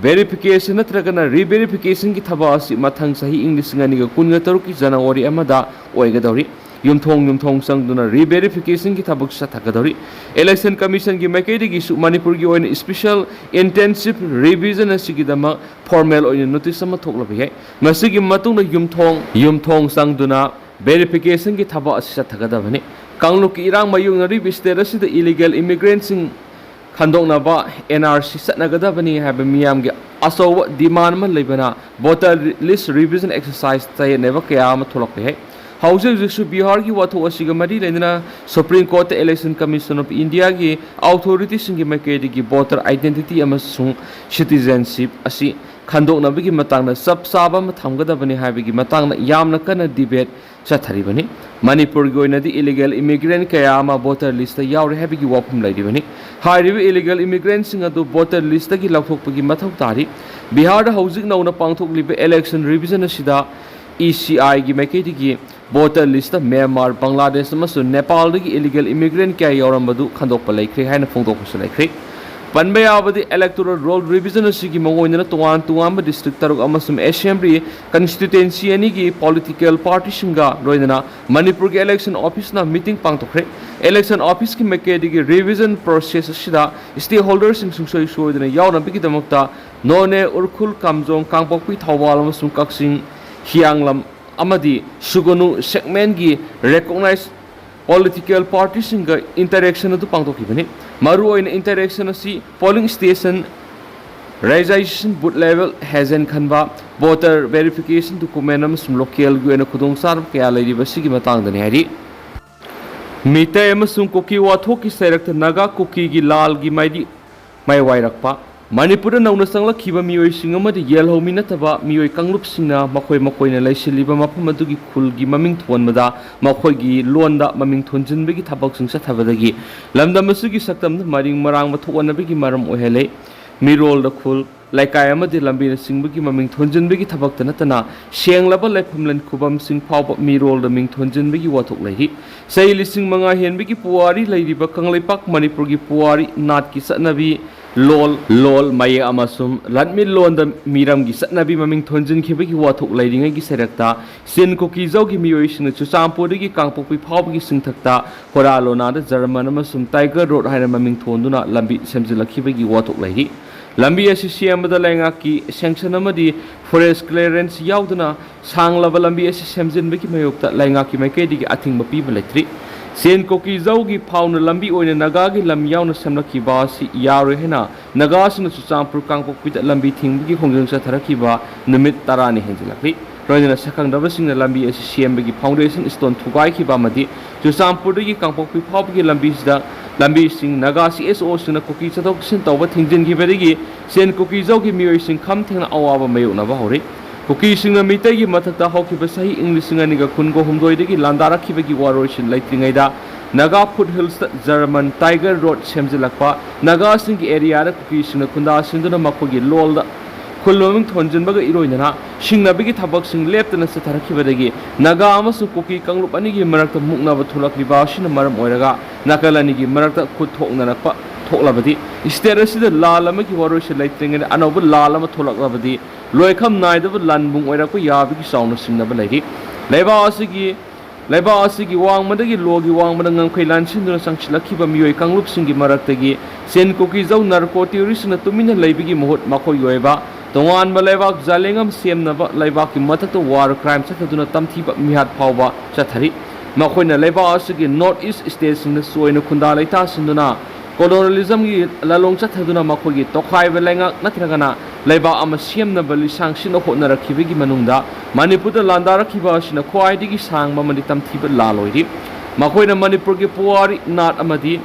verification ꯅꯠꯇ꯭ꯔꯒꯅ re-verification ꯒꯤ ꯊꯕꯛ ꯑꯁꯤ ꯃꯊꯪ ꯆꯍꯤ ꯏꯪ ꯂꯤꯁꯤꯡ ꯑꯅꯤꯒ ꯀꯨꯟꯒ ꯇꯔꯨꯛꯀꯤ January ꯑꯃꯗ ꯑꯣꯏꯒꯗꯧꯔꯤ꯫ ꯌꯨꯝꯊꯣꯡ ꯌꯨꯝꯊꯣꯡ ꯆꯪꯗꯨꯅ re-verification ꯒꯤ ꯊꯕꯛ ꯆꯠꯊꯒꯗꯧꯔꯤ꯫ Election Commission ꯒꯤ ꯃꯥꯏꯀꯩꯗꯒꯤꯁꯨ ꯃꯅꯤꯄꯨꯔꯒꯤ ꯑꯣꯏꯅ special intensive revision ꯑꯁꯤꯒꯤꯗꯃꯛ formal ꯑꯣꯏꯅ notice ꯑꯃ ꯊꯣꯛꯂꯕ ꯌꯥꯏ꯫ ꯃꯁꯤꯒꯤ ꯃꯇꯨꯡꯗ ꯌꯨꯝꯊꯣꯡ ꯌꯨꯝꯊꯣꯡ ꯆꯪꯗꯨꯅ verification ꯒꯤ ꯊꯕꯛ ꯑꯁꯤ ꯆꯠꯊꯒꯗꯕꯅꯤ꯫ ꯀꯥꯡꯂꯨꯞꯀꯤ ꯏꯔꯥꯡ ꯃꯥꯌꯣꯛꯅꯔꯤꯕ state ꯑꯁꯤꯗ illegal immigrant ꯁꯤꯡ ꯈꯟꯗꯣꯛꯅꯕ N R C ꯆꯠꯅꯒꯗꯕꯅꯤ ꯍꯥꯏꯕ ꯃꯤꯌꯥꯝꯒꯤ ꯑꯆꯧꯕ demand ꯑꯃ ꯂꯩꯕꯅ voter list revision exercise ꯆꯌꯦꯠꯅꯕ ꯀꯌꯥ ꯑꯃ ꯊꯣꯛꯂꯛꯄ ꯌꯥꯏ꯫ ꯍꯧꯖꯤꯛ ꯍꯧꯖꯤꯛꯁꯨ ꯕꯤꯍꯥꯔꯒꯤ ꯋꯥꯊꯣꯛ ꯑꯁꯤꯒ ꯃꯔꯤ ꯂꯩꯅꯅ Supreme Court ꯇ Election Commission of India ꯒꯤ authority ꯁꯤꯡꯒꯤ ꯃꯥꯏꯀꯩꯗꯒꯤ voter identity ꯑꯃꯁꯨꯡ citizenship ꯑꯁꯤ ꯈꯟꯗꯣꯛꯅꯕꯒꯤ ꯃꯇꯥꯡꯗ ꯆꯞ ꯆꯥꯕ ꯑꯃ ꯊꯝꯒꯗꯕꯅꯤ ꯍꯥꯏꯕꯒꯤ ꯃꯇꯥꯡꯗ ꯌꯥꯝꯅ ꯀꯟꯅ debate ꯆꯠꯊꯔꯤꯕꯅꯤ꯫ ꯃꯅꯤꯄꯨꯔꯒꯤ ꯑꯣꯏꯅꯗꯤ illegal immigrant ꯀꯌꯥ ꯑꯃ voter list ꯇ ꯌꯥꯎꯔꯦ ꯍꯥꯏꯕꯒꯤ ꯋꯥꯐꯝ ꯂꯩꯔꯤꯕꯅꯤ꯫ ꯍꯥꯏꯔꯤꯕ illegal immigrant ꯁꯤꯡ ꯑꯗꯨ voter list ꯇꯒꯤ ꯂꯧꯊꯣꯛꯄꯒꯤ ꯃꯊꯧ ꯇꯥꯔꯤ꯫ ꯕꯤꯍꯥꯔꯗ ꯍꯧꯖꯤꯛ ꯅꯧꯅ ꯄꯥꯡꯊꯣꯛꯂꯤꯕ election revision ꯑꯁꯤꯗ E C I ꯒꯤ ꯃꯥꯏꯀꯩꯗꯒꯤ voter list ꯇ ꯃ꯭ꯌꯥꯟꯃꯥꯔ, ꯕꯪꯒ꯭ꯂꯥꯗꯦꯁ ꯑꯃꯁꯨꯡ ꯅꯦꯄꯥꯜꯗꯒꯤ illegal immigrant ꯀꯌꯥ ꯌꯥꯎꯔꯝꯕꯗꯨ ꯈꯟꯗꯣꯛꯄ ꯂꯩꯈ꯭ꯔꯦ ꯍꯥꯏꯅ ꯐꯣꯡꯗꯣꯛꯄꯁꯨ ꯂꯩꯈ꯭ꯔꯦ꯫ ꯄꯟꯕ ꯌꯥꯕꯗꯤ electoral roll revision ꯑꯁꯤꯒꯤ ꯃꯑꯣꯡ ꯑꯣꯏꯅ ꯇꯣꯉꯥꯟ ꯇꯣꯉꯥꯟꯕ district ꯇꯔꯨꯛ ꯑꯃꯁꯨꯡ assembly constituency ꯑꯅꯤꯒꯤ political party ꯁꯤꯡꯒ ꯂꯣꯏꯅꯅ ꯃꯅꯤꯄꯨꯔꯒꯤ election office ꯅ meeting ꯄꯥꯡꯊꯣꯛꯈ꯭ꯔꯦ꯫ Election office ꯀꯤ ꯃꯥꯏꯀꯩꯗꯒꯤ revision process ꯑꯁꯤꯗ stakeholder ꯁꯤꯡ ꯁꯨꯡꯁꯣꯏ ꯁꯣꯏꯗꯅ ꯌꯥꯎꯅꯕꯒꯤꯗꯃꯛꯇ ꯅꯣꯅꯦ, ꯎꯈ꯭ꯔꯨꯜ, ꯀꯥꯝꯖꯣꯡ, ꯀꯥꯡꯄꯣꯛꯄꯤ, ꯊꯧꯕꯥꯜ ꯑꯃꯁꯨꯡ ꯀꯛꯆꯤꯡ, ꯍꯤꯌꯥꯡꯂꯝ ꯑꯃꯗꯤ ꯁꯨꯒꯅꯨ segment ꯀꯤ recognized political party ꯁꯤꯡꯒ interaction ꯑꯗꯨ ꯄꯥꯡꯊꯣꯛꯈꯤꯕꯅꯤ꯫ ꯃꯔꯨꯑꯣꯏꯅ interaction ꯑꯁꯤ polling station Registration, booth level ꯍꯦꯖꯦꯟ ꯈꯟꯕ, voter verification document ꯑꯃꯁꯨꯡ local ꯒꯤ ꯑꯣꯏꯅ ꯈꯨꯗꯣꯡꯆꯥꯗꯕ ꯀꯌꯥ ꯂꯩꯔꯤꯕ ꯑꯁꯤꯒꯤ ꯃꯇꯥꯡꯗꯅꯤ ꯍꯥꯏꯔꯤ꯫ ꯃꯤꯇꯩ ꯑꯃꯁꯨꯡ ꯀꯨꯀꯤ ꯋꯥꯊꯣꯛꯀꯤ ꯁꯩꯔꯛꯇ ꯅꯥꯒꯥ ꯀꯨꯀꯤꯒꯤ ꯂꯥꯜꯒꯤ ꯃꯥꯏꯗꯤ ꯃꯥꯏꯋꯥꯏꯔꯛꯄ꯫ ꯃꯅꯤꯄꯨꯔꯗ ꯅꯧꯅ ꯆꯪꯂꯛꯈꯤꯕ ꯃꯤꯑꯣꯏꯁꯤꯡ ꯑꯃꯗꯤ ꯌꯦꯜꯍꯧꯃꯤ ꯅꯠꯇꯕ ꯃꯤꯑꯣꯏ ꯀꯥꯡꯂꯨꯞꯁꯤꯡꯅ ꯃꯈꯣꯏ ꯃꯈꯣꯏꯅ ꯂꯩꯁꯤꯜꯂꯤꯕ ꯃꯐꯝ ꯑꯗꯨꯒꯤ ꯈꯨꯜꯒꯤ ꯃꯃꯤꯡ ꯊꯣꯟꯕꯗ ꯃꯈꯣꯏꯒꯤ ꯂꯣꯟꯗ ꯃꯃꯤꯡ ꯊꯣꯟꯖꯤꯟꯕꯒꯤ ꯊꯕꯛꯁꯤꯡ ꯆꯠꯊꯕꯗꯒꯤ ꯂꯝꯗꯝ ꯑꯁꯤꯒꯤ ꯁꯛꯇꯝꯗ ꯃꯔꯤꯡ ꯃꯔꯥꯡꯕ ꯊꯣꯛꯍꯟꯅꯕꯒꯤ ꯃꯔꯝ ꯑꯣꯏꯍꯜꯂꯦ꯫ ꯃꯤꯔꯣꯜꯗ ꯈꯨꯜ, ꯂꯩꯀꯥꯏ ꯑꯃꯗꯤ ꯂꯝꯕꯤꯅꯆꯤꯡꯕꯒꯤ ꯃꯃꯤꯡ ꯊꯣꯟꯖꯤꯟꯕꯒꯤ ꯊꯕꯛꯇ ꯅꯠꯇꯅ ꯁꯦꯡꯂꯕ ꯂꯩꯐꯝꯂꯦꯟ ꯈꯨꯕꯝꯁꯤꯡ ꯐꯥꯎꯕ ꯃꯤꯔꯣꯜꯗ ꯃꯤꯡ ꯊꯣꯟꯖꯤꯟꯕꯒꯤ ꯋꯥꯊꯣꯛ ꯂꯩꯔꯤ꯫ ꯆꯍꯤ ꯂꯤꯁꯤꯡ ꯃꯉꯥ ꯍꯦꯟꯕꯒꯤ ꯄꯨꯋꯥꯔꯤ ꯂꯩꯔꯤꯕ ꯀꯪꯂꯩꯄꯥꯛ ꯃꯅꯤꯄꯨꯔꯒꯤ ꯄꯨꯋꯥꯔꯤ, ꯅꯥꯠꯀꯤ ꯆꯠꯅꯕꯤ, ꯂꯣꯜ, ꯂꯣꯜ, ꯃꯌꯦꯛ ꯑꯃꯁꯨꯡ ꯂꯟꯃꯤꯠꯂꯣꯟꯗ ꯃꯤꯔꯝꯒꯤ ꯆꯠꯅꯕꯤ ꯃꯃꯤꯡ ꯊꯣꯟꯖꯤꯟꯈꯤꯕꯒꯤ ꯋꯥꯊꯣꯛ ꯂꯩꯔꯤꯉꯩꯒꯤ ꯁꯩꯔꯛꯇ ꯁꯦꯟ ꯀꯨꯀꯤꯖꯧꯒꯤ ꯃꯤꯑꯣꯏꯁꯤꯡꯅ ꯆꯨꯔꯆꯥꯟꯄꯨꯔꯗꯒꯤ ꯀꯥꯡꯄꯣꯛꯄꯤ ꯐꯥꯎꯕꯒꯤ ꯁꯤꯡꯊꯛꯇ ꯍꯣꯔꯥ ꯂꯣꯅꯥꯗ ꯖꯔꯃꯟ ꯑꯃꯁꯨꯡ ꯇꯥꯏꯒꯔ ꯔꯣꯗ ꯍꯥꯏꯅ ꯃꯃꯤꯡ ꯊꯣꯟꯗꯨꯅ ꯂꯝꯕꯤ ꯁꯦꯝꯖꯤꯜꯂꯛꯈꯤꯕꯒꯤ ꯋꯥꯊꯣꯛ ꯂꯩꯔꯤ꯫ ꯂꯝꯕꯤ ꯑꯁꯤ ꯁꯦꯝꯕꯗ ꯂꯩꯉꯥꯛꯀꯤ sanction ꯑꯃꯗꯤ forest clearance ꯌꯥꯎꯗꯅ ꯁꯥꯡꯂꯕ ꯂꯝꯕꯤ ꯑꯁꯤ ꯁꯦꯝꯖꯤꯟꯕꯒꯤ ꯃꯥꯌꯣꯛꯇ ꯂꯩꯉꯥꯛꯀꯤ ꯃꯥꯏꯀꯩꯗꯒꯤ ꯑꯊꯤꯡꯕ ꯄꯤꯕ ꯂꯩꯇ꯭ꯔꯤ꯫ ꯁꯦꯟ ꯀꯨꯀꯤꯖꯧꯒꯤ ꯐꯥꯎꯅ ꯂꯝꯕꯤ ꯑꯣꯏꯅ ꯅꯥꯒꯥꯒꯤ ꯂꯝ ꯌꯥꯎꯅ ꯁꯦꯝꯂꯛꯈꯤꯕ ꯑꯁꯤ ꯌꯥꯔꯣꯏ ꯍꯥꯏꯅ ꯅꯥꯒꯥꯁꯤꯡꯅ ꯆꯨꯔꯆꯥꯟꯄꯨꯔ ꯀꯥꯡꯄꯣꯛꯄꯤꯗ ꯂꯝꯕꯤ ꯊꯤꯡꯕꯒꯤ ꯈꯣꯡꯖꯪ ꯆꯠꯊꯔꯛꯈꯤꯕ ꯅꯨꯃꯤꯠ ꯇꯔꯥꯅꯤ ꯍꯦꯟꯖꯤꯜꯂꯛꯂꯤ꯫ ꯂꯣꯏꯅꯅ ꯁꯛꯈꯪꯗꯕꯁꯤꯡꯅ ꯂꯝꯕꯤ ꯑꯁꯤ ꯁꯦꯝꯕꯒꯤ foundation stone ꯊꯨꯒꯥꯏꯈꯤꯕ ꯑꯃꯗꯤ ꯆꯨꯔꯆꯥꯟꯄꯨꯔꯗꯒꯤ ꯀꯥꯡꯄꯣꯛꯄꯤ ꯐꯥꯎꯕꯒꯤ ꯂꯝꯕꯤꯁꯤꯗ, ꯂꯝꯕꯤꯁꯤꯡ ꯅꯥꯒꯥ CSOꯁꯤꯡꯅ ꯀꯨꯀꯤ ꯆꯠꯊꯣꯛ ꯆꯠꯁꯤꯟ ꯇꯧꯕ ꯊꯤꯡꯖꯤꯟꯈꯤꯕꯗꯒꯤ ꯁꯦꯟ ꯀꯨꯀꯤꯖꯧꯒꯤ ꯃꯤꯑꯣꯏꯁꯤꯡ ꯈꯝ ꯊꯦꯡꯅ ꯑꯋꯥꯕ ꯃꯥꯌꯣꯛꯅꯕ ꯍꯧꯔꯤ꯫ ꯀꯨꯀꯤꯁꯤꯡꯅ ꯃꯤꯇꯩꯒꯤ ꯃꯊꯛꯇ ꯍꯧꯈꯤꯕ ꯆꯍꯤ ꯏꯪ ꯂꯤꯁꯤꯡ ꯑꯅꯤꯒ ꯀꯨꯟꯒ ꯍꯨꯝꯗꯣꯏꯗꯒꯤ ꯂꯥꯟꯗꯥꯔꯛꯈꯤꯕꯒꯤ ꯋꯥꯔꯣꯏꯁꯤꯟ ꯂꯩꯇ꯭ꯔꯤꯉꯩꯗ ꯅꯥꯒꯥ foothillsꯇ ꯖꯔꯃꯟ ꯇꯥꯏꯒꯔ ꯔꯣꯗ ꯁꯦꯝꯖꯤꯜꯂꯛꯄ, ꯅꯥꯒꯥꯁꯤꯡꯒꯤ areaꯗ ꯀꯨꯀꯤꯁꯤꯡꯅ ꯈꯨꯟꯗꯥꯁꯤꯟꯗꯨꯅ ꯃꯈꯣꯏꯒꯤ ꯂꯣꯜꯗ ꯈꯨꯜ ꯃꯃꯤꯡ ꯊꯣꯟꯖꯤꯟꯕꯒ ꯏꯔꯣꯏꯅꯅ ꯁꯤꯡꯅꯕꯒꯤ ꯊꯕꯛꯁꯤꯡ ꯂꯦꯞꯇꯅ ꯆꯠꯊꯔꯛꯈꯤꯕꯗꯒꯤ ꯅꯥꯒꯥ ꯑꯃꯁꯨꯡ ꯀꯨꯀꯤ ꯀꯥꯡꯂꯨꯞ ꯑꯅꯤꯒꯤ ꯃꯔꯛꯇ ꯃꯨꯛꯅꯕ ꯊꯣꯛꯂꯛꯂꯤꯕ ꯑꯁꯤꯅ ꯃꯔꯝ ꯑꯣꯏꯔꯒ ꯅꯥꯀꯜ ꯑꯅꯤꯒꯤ ꯃꯔꯛꯇ ꯈꯨꯠ ꯊꯣꯛꯅꯔꯛꯄ ꯊꯣꯛꯂꯕꯗꯤ state ꯑꯁꯤꯗ ꯂꯥꯜ ꯑꯃꯒꯤ ꯋꯥꯔꯣꯏꯁꯤꯟ ꯂꯩꯇ꯭ꯔꯤꯉꯩꯗ ꯑꯅꯧꯕ ꯂꯥꯜ ꯑꯃ ꯊꯣꯛꯂꯛꯂꯕꯗꯤ ꯂꯣꯏꯈꯝ ꯅꯥꯏꯗꯕ ꯂꯥꯟꯕꯨꯡ ꯑꯣꯏꯔꯛꯄ ꯌꯥꯕꯒꯤ ꯆꯥꯎꯅ ꯆꯤꯡꯅꯕ ꯂꯩꯔꯤ꯫ ꯂꯩꯕꯥꯛ ꯑꯁꯤꯒꯤ ꯂꯩꯕꯥꯛ ꯑꯁꯤꯒꯤ ꯋꯥꯡꯃꯗꯒꯤ ꯂꯣꯒꯤ ꯋꯥꯡꯃꯗ ꯉꯝꯈꯩ ꯂꯥꯟꯁꯤꯟꯗꯨꯅ ꯆꯪꯁꯤꯜꯂꯛꯈꯤꯕ ꯃꯤꯑꯣꯏ ꯀꯥꯡꯂꯨꯞꯁꯤꯡꯒꯤ ꯃꯔꯛꯇꯒꯤ ꯁꯦꯟ ꯀꯨꯀꯤꯖꯧ narco terroristꯁꯤꯡꯅ ꯇꯨꯃꯤꯟꯅ ꯂꯩꯕꯒꯤ ꯃꯍꯨꯠ ꯃꯈꯣꯏꯒꯤ ꯑꯣꯏꯕ ꯇꯣꯉꯥꯟꯕ ꯂꯩꯕꯥꯛ ꯖꯥꯂꯦꯡ ꯑꯃ ꯁꯦꯝꯅꯕ ꯂꯩꯕꯥꯛꯀꯤ ꯃꯊꯛꯇ war crime ꯆꯠꯊꯗꯨꯅ ꯇꯝꯊꯤꯕ ꯃꯤꯍꯥꯠ ꯐꯥꯎꯕ ꯆꯠꯊꯔꯤ꯫ ꯃꯈꯣꯏꯅ ꯂꯩꯕꯥꯛ ꯑꯁꯤꯒꯤ north east stateꯁꯤꯡꯗ ꯆꯣꯏꯅ ꯈꯨꯟꯗꯥ ꯂꯩꯇꯥꯁꯤꯟꯗꯨꯅ ꯀꯣꯂꯣꯅꯤꯌꯦꯂꯤꯖꯝꯒꯤ ꯂꯥꯂꯣꯡ ꯆꯠꯊꯗꯨꯅ ꯃꯈꯣꯏꯒꯤ ꯇꯣꯈꯥꯏꯕ ꯂꯩꯉꯥꯛ ꯅꯠꯇ꯭ꯔꯒꯅ ꯂꯩꯕꯥꯛ ꯑꯃ ꯁꯦꯝꯅꯕ ꯂꯤꯁꯥꯡ ꯁꯤꯠꯅ ꯍꯣꯠꯅꯔꯛꯈꯤꯕꯒꯤ ꯃꯅꯨꯡꯗ ꯃꯅꯤꯄꯨꯔꯗ ꯂꯥꯟꯗꯥꯔꯛꯈꯤꯕ ꯑꯁꯤꯅ ꯈ꯭ꯋꯥꯏꯗꯒꯤ ꯁꯥꯡꯕ ꯑꯃꯗꯤ ꯇꯝꯊꯤꯕ ꯂꯥꯜ ꯑꯣꯏꯔꯤ꯫ ꯃꯈꯣꯏꯅ ꯃꯅꯤꯄꯨꯔꯒꯤ ꯄꯨꯋꯥꯔꯤ, ꯅꯥꯠ ꯑꯃꯗꯤ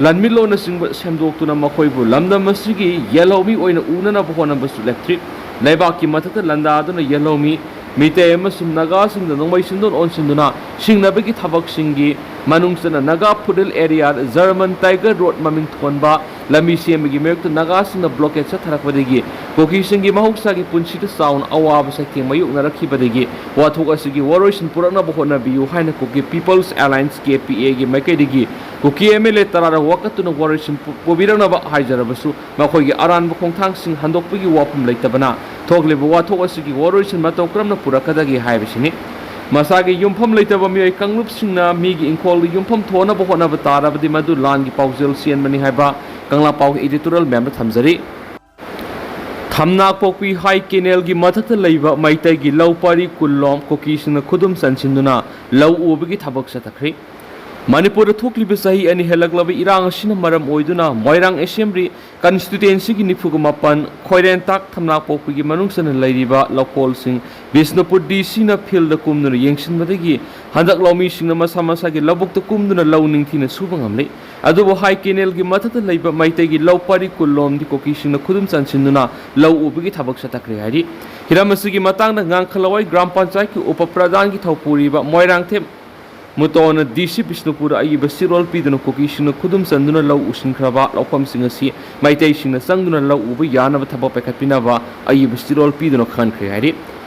ꯂꯟꯃꯤꯠꯂꯣꯟꯅꯆꯤꯡꯕ ꯁꯦꯝꯗꯣꯛꯇꯨꯅ ꯃꯈꯣꯏꯕꯨ ꯂꯝꯗꯝ ꯑꯁꯤꯒꯤ ꯌꯦꯜꯍꯧꯃꯤ ꯑꯣꯏꯅ ꯎꯅꯅꯕ ꯍꯣꯠꯅꯕꯁꯨ ꯂꯦꯞꯇ꯭ꯔꯤ꯫ ꯂꯩꯕꯥꯛꯀꯤ ꯃꯊꯛꯇ ꯂꯥꯟꯗꯥꯗꯨꯅ ꯌꯦꯜꯍꯧꯃꯤ ꯃꯤꯇꯩ ꯑꯃꯁꯨꯡ ꯅꯥꯒꯥꯁꯤꯡꯗ ꯅꯣꯡꯃꯩ ꯁꯤꯟꯗꯣꯟ ꯑꯣꯟꯁꯤꯟꯗꯨꯅ ꯁꯤꯡꯅꯕꯒꯤ ꯊꯕꯛꯁꯤꯡꯒꯤ ꯃꯅꯨꯡ ꯆꯟꯅ ꯅꯥꯒꯥ ꯐꯨꯠꯍꯤꯜ ꯑꯦꯔꯤꯌꯥꯗ ꯖꯔꯃꯟ ꯇꯥꯏꯒꯔ ꯔꯣꯗ ꯃꯃꯤꯡ ꯊꯣꯟꯕ ꯂꯝꯕꯤ ꯁꯦꯝꯕꯒꯤ ꯃꯥꯌꯣꯛꯇ ꯅꯥꯒꯥꯁꯤꯡꯅ ꯕ꯭ꯂꯣꯀꯦꯗ ꯆꯠꯊꯔꯛꯄꯗꯒꯤ ꯀꯨꯀꯤꯁꯤꯡꯒꯤ ꯃꯍꯧꯁꯥꯒꯤ ꯄꯨꯟꯁꯤꯗ ꯆꯥꯎꯅ ꯑꯋꯥꯕ ꯆꯩꯊꯦꯡ ꯃꯥꯌꯣꯛꯅꯔꯛꯈꯤꯕꯗꯒꯤ ꯋꯥꯊꯣꯛ ꯑꯁꯤꯒꯤ ꯋꯥꯔꯣꯏꯁꯤꯟ ꯄꯨꯔꯛꯅꯕ ꯍꯣꯠꯅꯕꯤꯌꯨ ꯍꯥꯏꯅ ꯀꯨꯀꯤ ꯄꯤꯄꯜꯁ ꯑꯦꯂꯥꯏꯟꯁ, ꯀꯦ ꯄꯤ ꯑꯦꯒꯤ ꯃꯥꯏꯀꯩꯗꯒꯤ ꯀꯨꯀꯤ ꯑꯦꯝ ꯑꯦꯜ ꯑꯦ ꯇꯔꯥꯔꯛ ꯋꯥꯀꯠꯇꯨꯅ ꯋꯥꯔꯣꯏꯁꯤꯟ ꯄꯨ-, ꯄꯨꯕꯤꯔꯛꯅꯕ ꯍꯥꯏꯖꯔꯕꯁꯨ ꯃꯈꯣꯏꯒꯤ ꯑꯔꯥꯟꯕ ꯈꯣꯡꯊꯥꯡꯁꯤꯡ ꯍꯟꯗꯣꯛꯄꯒꯤ ꯋꯥꯐꯝ ꯂꯩꯇꯕꯅ ꯊꯣꯛꯂꯤꯕ ꯋꯥꯊꯣꯛ ꯑꯁꯤꯒꯤ ꯋꯥꯔꯣꯏꯁꯤꯟ ꯃꯇꯧ ꯀꯔꯝꯅ ꯄꯨꯔꯛꯀꯗꯒꯦ ꯍꯥꯏꯕꯁꯤꯅꯤ꯫ ꯃꯁꯥꯒꯤ ꯌꯨꯝꯐꯝ ꯂꯩꯇꯕ ꯃꯤꯑꯣꯏ ꯀꯥꯡꯂꯨꯞꯁꯤꯡꯅ ꯃꯤꯒꯤ ꯏꯪꯈꯣꯜꯗ ꯌꯨꯝꯐꯝ ꯊꯣꯛꯅꯕ ꯍꯣꯠꯅꯕ ꯇꯥꯔꯕꯗꯤ ꯃꯗꯨ ꯂꯥꯟꯒꯤ ꯄꯥꯎꯖꯦꯜ ꯆꯦꯟꯕꯅꯤ ꯍꯥꯏꯕ ꯀꯪꯂꯥ ꯄꯥꯎ ꯏꯗꯤꯇꯣꯔꯤꯌꯦꯜ ꯃꯌꯥꯝꯗ ꯊꯝꯖꯔꯤ꯫ ꯊꯝꯅꯥꯄꯣꯛꯄꯤ ꯍꯥꯏ ꯀꯦꯅꯦꯜꯒꯤ ꯃꯊꯛꯇ ꯂꯩꯕ ꯃꯩꯇꯩꯒꯤ ꯂꯧ ꯄꯔꯤ ꯀꯨꯟꯂꯣꯝ ꯀꯨꯀꯤꯁꯤꯡꯅ ꯈꯨꯗꯨꯝ ꯆꯟꯁꯤꯟꯗꯨꯅ ꯂꯧ ꯎꯕꯒꯤ ꯊꯕꯛ ꯆꯠꯊꯈ꯭ꯔꯤ꯫ ꯃꯅꯤꯄꯨꯔꯗ ꯊꯣꯛꯂꯤꯕ ꯆꯍꯤ ꯑꯅꯤ ꯍꯦꯜꯂꯛꯂꯕ ꯏꯔꯥꯡ ꯑꯁꯤꯅ ꯃꯔꯝ ꯑꯣꯏꯗꯨꯅ ꯃꯣꯏꯔꯥꯡ ꯑꯦꯁꯦꯝꯕ꯭ꯂꯤ ꯀꯟꯁꯇꯤꯇ꯭ꯋꯦꯟꯁꯤꯒꯤ ꯅꯤꯐꯨꯒ ꯃꯥꯄꯟ, ꯈꯣꯏꯔꯦꯟꯇꯥꯛ ꯊꯝꯅꯥꯄꯣꯛꯄꯤꯒꯤ ꯃꯅꯨꯡ ꯆꯟꯅ ꯂꯩꯔꯤꯕ ꯂꯧꯀꯣꯜꯁꯤꯡ ꯕꯤꯁꯅꯨꯄꯨꯔ ꯗꯤ ꯁꯤꯅ ꯐꯤꯜꯗ ꯀꯨꯝꯗꯨꯅ ꯌꯦꯡꯁꯤꯟꯕꯗꯒꯤ ꯍꯟꯗꯛ ꯂꯧꯃꯤꯁꯤꯡꯅ ꯃꯁꯥ ꯃꯁꯥꯒꯤ ꯂꯧꯕꯨꯛꯇ ꯀꯨꯝꯗꯨꯅ ꯂꯧ ꯅꯤꯡꯊꯤꯅ ꯁꯨꯕ ꯉꯝꯂꯤ꯫ ꯑꯗꯨꯕꯨ ꯍꯥꯏ ꯀꯦꯅꯦꯜꯒꯤ ꯃꯊꯛꯇ ꯂꯩꯕ ꯃꯩꯇꯩꯒꯤ ꯂꯧ ꯄꯔꯤ ꯀꯨꯟꯂꯣꯝꯗꯤ ꯀꯨꯀꯤꯁꯤꯡꯅ ꯈꯨꯗꯨꯝ ꯆꯟꯁꯤꯟꯗꯨꯅ ꯂꯧ ꯎꯕꯒꯤ ꯊꯕꯛ ꯆꯠꯊꯈ꯭ꯔꯦ ꯍꯥꯏꯔꯤ꯫ ꯍꯤꯔꯝ ꯑꯁꯤꯒꯤ ꯃꯇꯥꯡꯗ ꯉꯥꯡꯈꯂꯋꯥꯏ ꯒ꯭ꯔꯥꯝ ꯄꯟꯆꯥꯌꯠꯀꯤ ꯎꯄ ꯄ꯭ꯔꯙꯥꯟꯒꯤ ꯊꯧꯄꯨꯔꯤꯕ ꯃꯣꯏꯔꯥꯡꯊꯦꯝ ꯃꯨꯇꯣꯟꯅ ꯗꯤ ꯁꯤ ꯕꯤꯁꯅꯨꯄꯨꯔꯗ ꯑꯏꯕ ꯆꯦꯔꯣꯜ ꯄꯤꯗꯨꯅ ꯀꯨꯀꯤꯁꯤꯡꯅ ꯈꯨꯗꯨꯝ ꯆꯟꯗꯨꯅ ꯂꯧ ꯎꯁꯤꯟꯈ꯭ꯔꯕ ꯂꯧꯐꯝꯁꯤꯡ ꯑꯁꯤ ꯃꯩꯇꯩꯁꯤꯡꯅ ꯆꯪꯗꯨꯅ ꯂꯧ ꯎꯕ ꯌꯥꯅꯕ ꯊꯕꯛ ꯄꯥꯏꯈꯠꯄꯤꯅꯕ ꯑꯏꯕ ꯆꯦꯔꯣꯜ ꯄꯤꯗꯨꯅ ꯈꯪꯍꯟꯈ꯭ꯔꯦ ꯍꯥꯏꯔꯤ꯫